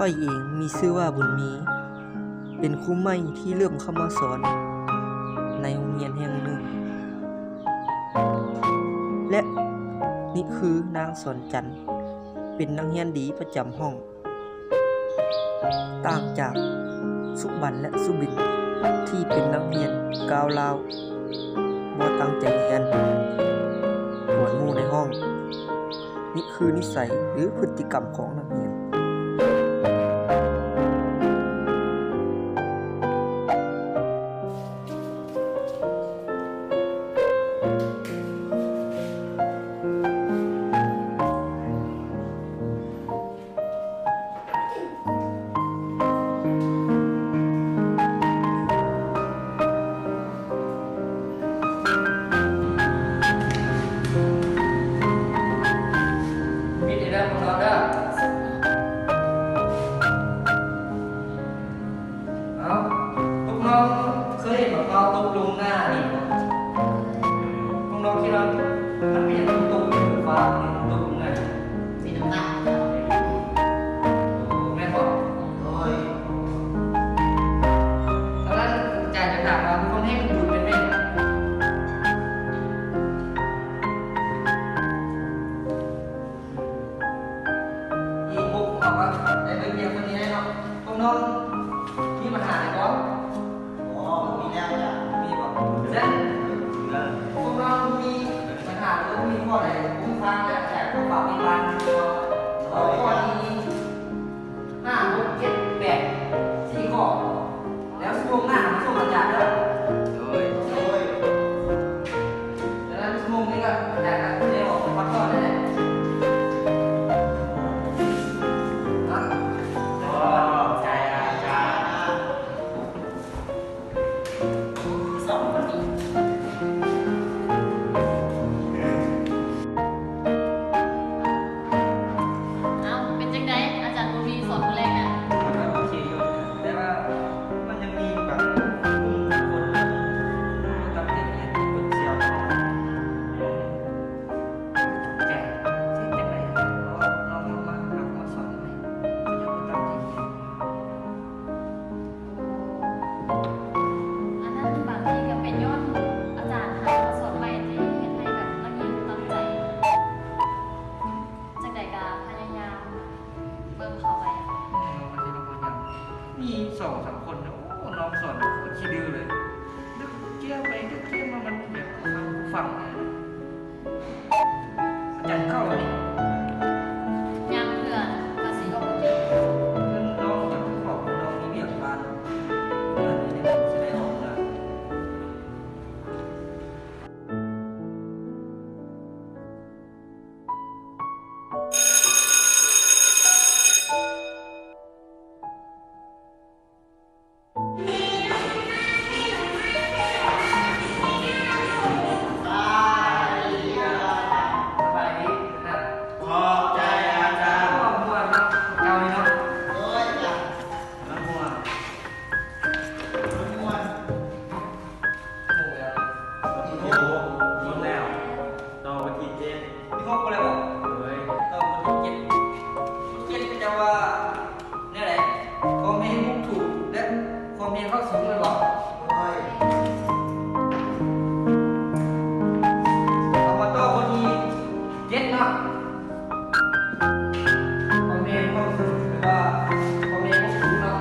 ຂ້ອຍເອງມີຊື່ວ່າບຸນມີ ເປັນຄູໃໝ່ທີ່ເລີ່ມເຂົ້າມາສອນໃນໂຮງຮຽນແຫ່ງໜຶ່ງ ແລະ ນີ້ຄືນາງສອນຈັນ ເປັນນັກຮຽນດີປະຈຳຫ້ອງ. ຕ່າງຈາກສຸບັນ ແລະ ສຸບິນ ທີ່ເປັນນັກຮຽນກ້າວຮ້າວ, ບໍ່ຕັ້ງໃຈຮຽນ, ກວນໝູ່ໃນຫ້ອງ. ນີ້ຄືນິໄສ ຫຼື ພຶດຕິກຳຂອງນັກຮຽນ. ປິດໃຫ້ເດີພວກນ້ອງເດີ. ເອົ້າ ພວກນ້ອງເຄີຍເຫັນໝາກເມົາຕົກລົງໜ້ານີ້ບໍ່? ພວກນ້ອງຄິດວ່າມັນເປັນຫຍັງມັນຕົກຢູ່ຟ້າ ມັນຕົກລົງໜ້າ? ມີນ້ຳໜັກ. ໂອ້ ແມ່ນບໍ່? ໂດຍ. ສະນັ້ນອາຈານຈະຖາມວ່າຄວາມແຮງດຶງດູດແມ່ນແນວໃດ? ອີກຫົກ ເຮົາກໍໄດ້ເບິ່ງຮຽນມື້ນີ້ແລ້ວເນາະ. ພວກນ້ອງມີບັນຫາຫຍັງບໍ່? ອໍ ມີແລ້ວຈ້ະ. ມີບໍ່? ຊັ້ນພວກນ້ອງມີບັນຫາ ຫຼືວ່າມີຂໍ້ໃດຄົງຄ້າງ ແລະ ຢາກຈະຝາກຕິດຕາມ ຂໍ້ນີ້ ຫ້າ ຫົກ ເຈັດ ແປດ ສີ່ຂໍ້ ແລ້ວຊົ່ວໂມງໜ້າມາສົ່ງອາຈານເດີ. ໂດຍ ໂດຍ. ສະນັ້ນຊົ່ວໂມງນີ້ກໍອາຈານກໍຊິໄດ້ອອກໄປພັກຜ່ອນແລ້ວແຫຼະເນາະ. ຂອບໃຈອາຈານ. ສອງຄົນນີ້ ເອົ້າ ເປັນຈັ່ງໃດ ອາຈານບຸນມີ ສອນມື້ແລກນະ? ໂອເຄຢູ່ ແຕ່ວ່າມັນຍັງມີບາງກຸ່ມຄົນນະ ບໍ່ຕັ້ງໃຈຮຽນ ເພິ່ນເຊຍວເນາະ. ແຈກ ເຮັດຈັ່ງໃດ ເພາະວ່ານ້ອງເຮົາມາຮັບມາສອນໃໝ່ ເຂົາເຈົ້າບໍ່ຕັ້ງໃຈຮຽນ. ອັນນັ້ນບາງທີກໍເປັນຍ້ອນອາຈານຫາມາສອນໃໝ່ທີ່ເຮັດໃຫ້ແບບນັກຮຽນບໍ່ຕັ້ງໃຈ. ຈັ່ງໃດກໍພະຍາຍາມເບິ່ງເຂົາໄປ. ນ້ອງກໍຊິລະພະຍາຍາມ. ມີສອງສາມຄົນນະ ໂອ້ ນ້ອງສອນໂຄດຂີ້ດື້ເລີຍ ດຶກເຈ້ຍໄປດຶກເຈ້ຍມາ ມັນແບບຟັງບໍ່ຟັງເລີຍ. ອາຈານເຂົ້າແລ້ວນີ້? ຍັງເທື່ອ ວ່າຊິອອກໄປກິນ. ເພິ່ນນ້ອງຢາກເຂົ້າ ນ້ອງມີວຽກບ້ານ ເດືອນນີ້ຊິໄດ້ອອກເມືອ. ສະບາຍດີນະ. ຂອບໃຈອາຈານ. ມ່ວນເນາະ ເຈົ້ານີ້ເນາະ. ໂອ້ຍ ກຳລັງມ່ວນ ກຳລັງມ່ວນ. ໂອ້ຍ ວັນທີຫົກ ໝົດແລ້ວ. ຕໍ່ວັນທີເຈັດ. ວັນທີຫົກບໍ່ໄດ້ບໍ່? ໂດຍ. ຕໍ່ວັນທີເຈັດ. ວັນທີເຈັດເຂົາເຈົ້າວ່າແນວໃດ? ຄວາມແຮງບຸກຖືກ ແລະ ຄວາມແຮງເຂົ້າສູງແມ່ນບໍ່? ໂດຍ. ເຮົາມາຕໍ່ຂໍ້ທີເຈັດເນາະ. ຄວາມແຮງເຂົ້າສູງ ຫຼືວ່າຄວາມແຮງເຂົ້າສູງເນາະ.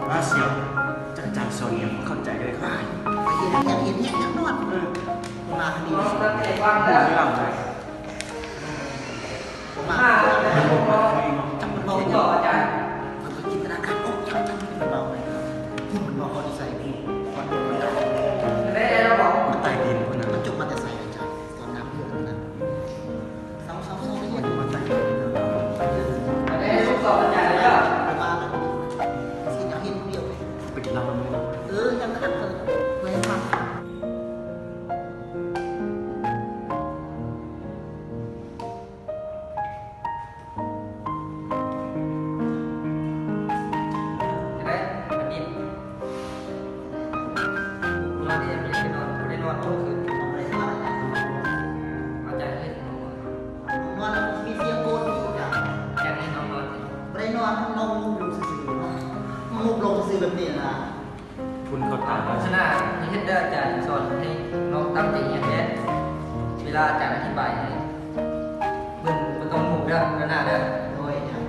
ວ່າສຽວ ຈັກອາຈານສອນຫຍັງບໍ່ເຂົ້າໃຈເລີຍ. ເຮັດຫຍັງ ເຮັດຫຍັງນອນ. ເອີ ມາດີ ຊິລຳໃດ. ມາ ຈັກມັນເວົ້າຫຍັງ. ຂ້ອຍກໍຈິນຕະນາການອອກ ຈັກ ຈັກມັນເວົ້າຫຍັງ. ມັນເວົ້າຮອດໃສພີ້. ມັນໃຕ້ດິນພຸ້ນນະ. ມັນຈົບມາແຕ່ໃສອາຈານ? ຕອນນ້ຳເດືອດນັ້ນນະ. ເຊົາໆໆ ໄດ້ຍິນມາຈາກ ເອີ ລູກສອນອາຈານເດີ ມາແລ້ວ ຊິເຫັນຜູ້ດຽວ ເປັນລຳເລີຍ. ເອີ ຍັງຄັກເລີຍ ເອີ ມາ. ນອນເອງ ບໍ່ໄດ້ນອນ ບໍ່ໄດ້ນອນເມື່ອຄືນ ບໍ່ໄດ້ນອນ. ເຂົ້າໃຈເລີຍ ນອນແລ້ວມີສຽງໂກນຢູ່. ສະນາ ເຮັດເດີອາຈານ ສອນໃຫ້ນ້ອງຕັ້ງໃຈຮຽນແດ່. ເວລາອາຈານອະທິບາຍໃຫ້ ເບິ່ງບໍ່ຕ້ອງໂມເດີ ເດີໜ້າເດີ. ໂດຍອາຈານ.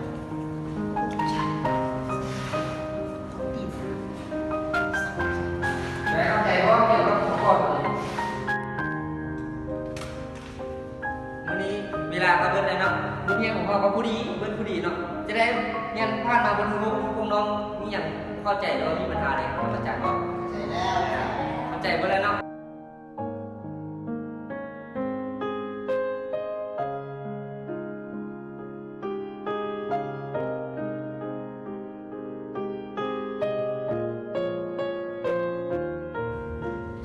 ໄດ້ເຂົ້າໃຈບໍ່ ກ່ຽວກັບຂໍ້ ມື້ນີ້ເວລາກໍເບິດແລ້ວເນາະ, ບົດຮຽນຂອງເຮົາກໍພໍດີ ເບິດພໍດີເນາະ. ຈະໄດ້ຮຽນຜ່ານມາເບິດທຸກພວກນ້ອງ ມີຫຍັງບໍ່ເຂົ້າໃຈ ຫຼືວ່າມີບັນຫາໃດກັບອາຈານບໍ່? ເຂົ້າໃຈແລ້ວ ເຂົ້າໃຈເບິດແລ້ວເນາະ.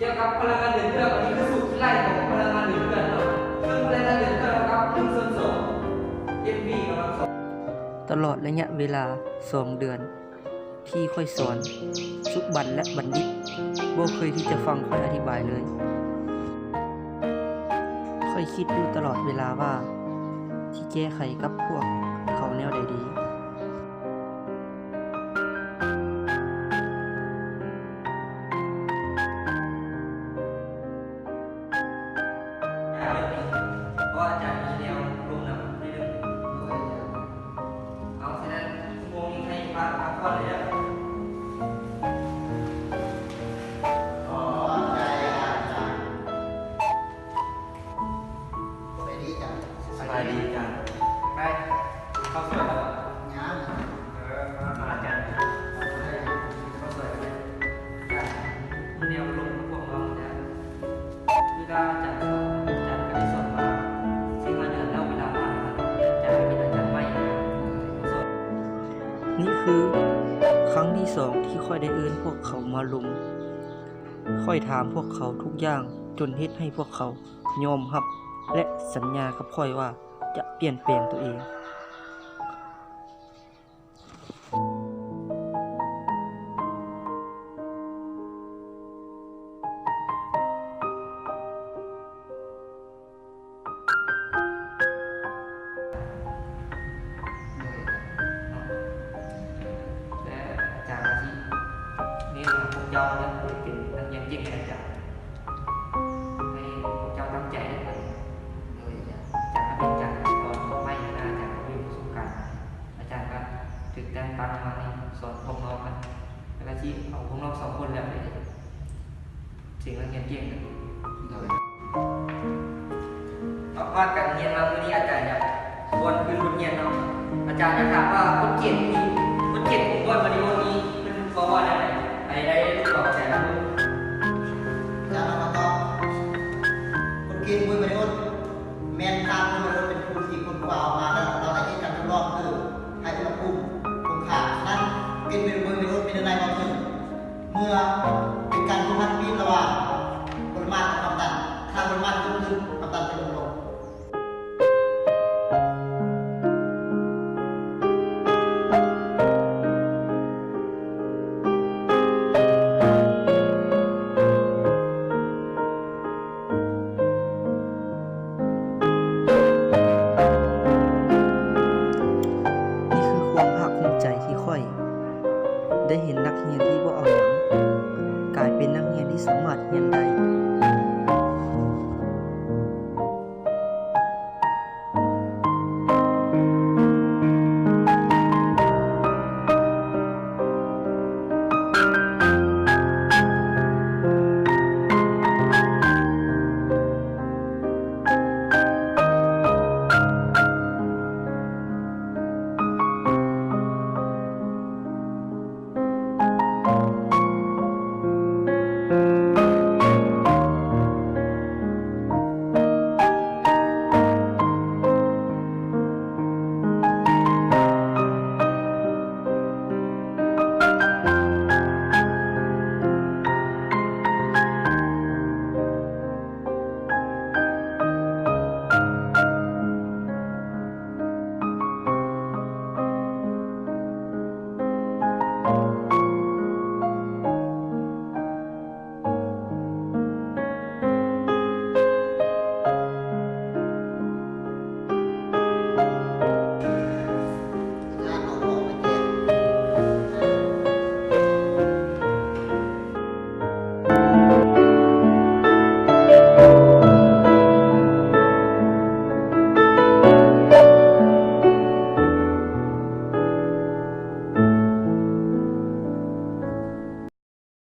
ກ່ຽວກັບພະລັງງານເດີນເຄື່ອງ, ອັນນີ້ຄືສູດທີ່ໄລ່ຂອງພະລັງງານເດີນເຄື່ອງເນາະ, ເຊິ່ງພະລັງງານເດີນເຄື່ອງເທົ່າກັບ ໜຶ່ງສ່ວນສອງ ເອັມວີ ກຳລັງສອງ. ຕະຫຼອດໄລຍະເວລາສອງເດືອນທີ່ຂ້ອຍສອນ, ສຸບັນ ແລະ ບັນດິດບໍ່ເຄີຍທີ່ຈະຟັງຂ້ອຍອະທິບາຍເລີຍ. ຂ້ອຍຄິດຢູ່ຕະຫຼອດເວລາວ່າ ຊິແກ້ໄຂກັບພວກເຂົາແນວໃດດີ. ເພາະອາຈານມີແນວລົມນຳນິດໜຶ່ງ. ໂດຍອາຈານ. ເອົາ ສະນັ້ນຊົ່ວໂມງນີ້ໃຫ້ພັກ ພັກຜ່ອນເລີຍເດີ. ຂອບໃຈອາຈານ. ສະບາຍດີອາຈານ. ສະບາຍດີອາຈານ. ໄປ ເຂົ້າສວຍແລ້ວບໍ່? ຍັງ. ເອີ ມາ ມາອາຈານ ເຂົ້າສວຍ. ອາຈານມີແນວລົມພວກນ້ອງນະ. ເວລາອາຈານສອນ ອາຈານກໍໄດ້ສອນວ່າ ສິບຫ້າເດືອນແລ້ວ ເວລາຜ່ານມາ ອາຈານເປັນອາຈານໃໝ່ນະ. ນີ້ຄືຄັ້ງທີສອງທີ່ຂ້ອຍໄດ້ເອີ້ນພວກເຂົາມາລົມ. ຂ້ອຍຖາມພວກເຂົາທຸກຢ່າງ ຈົນເຮັດໃຫ້ພວກເຂົາຍອມຮັບ ແລະ ສັນຍາກັບຂ້ອຍວ່າຈະປ່ຽນແປງຕົວເອງ. ໂດຍ ແລະ ອາຈານກະຊິແນະນຳພວກເຈົ້າເດີ ເປັນນັກຮຽນເກັ່ງໃຫ້ອາຈານ ໃຫ້ພວກເຈົ້າຕັ້ງໃຈເດີ. ໂດຍ ອາຈານ ອາຈານກະເປັນອາຈານສອນໃໝ່ນະ ອາຈານກະບໍ່ມີປະສົບການ. ອາຈານກະຖືກແຕ່ງຕັ້ງມາໃຫ້ສອນພວກນ້ອງນະ ແລ້ວກະຊິເອົາພວກນ້ອງສອງຄົນແລ້ວເດ ເສັງນັກຮຽນເກັ່ງນະ. ໂດຍ ເອົາ ຜ່ານການຮຽນມາມື້ນີ້ ອາຈານຢາກທວນຄືນບົດຮຽນເນາະ. ອາຈານຢາກຖາມວ່າ ກົດເກນທີ່ ກົດເກນຂອງບ່ອນມາລິໂອນີ້ ເພິ່ນເວົ້າວ່າແນວໃດ? ໃຜໄດ້ຫຼອກໃຈລະ? ອາຈານເອົາມາຕອບ ກົດເກນຂອງມາລິໂອ ແມ່ນທ່ານ ໂອເວໂຣດ ເປັນຜູ້ທີ່ຄົ້ນຄວ້າອອກມາ ແລະ ລາວໄດ້ເຮັດການທົດລອງຄືໃຫ້ອຸນຫະພູມຄົງຄ້າງ. ສະນັ້ນ ເປັນໂອເວໂຣດ ມີເນື້ອໃນເວົ້າເຖິງ ເມື່ອເປັນການພົວພັນປີນລະຫວ່າງປະລິມານກັບຄວາມດັນ, ຖ້າປະລິມານຂຶ້ນ, ຄວາມດັນຈະລົງລົງ. ນີ້ຄືຄວາມພາກພູມໃຈທີ່ຂ້ອຍໄດ້ເຫັນນັກຮຽນທີ່ບໍ່ເອົາຫຍັງ ກາຍເປັນນັກຮຽນທີ່ສາມາດຮຽນໄດ້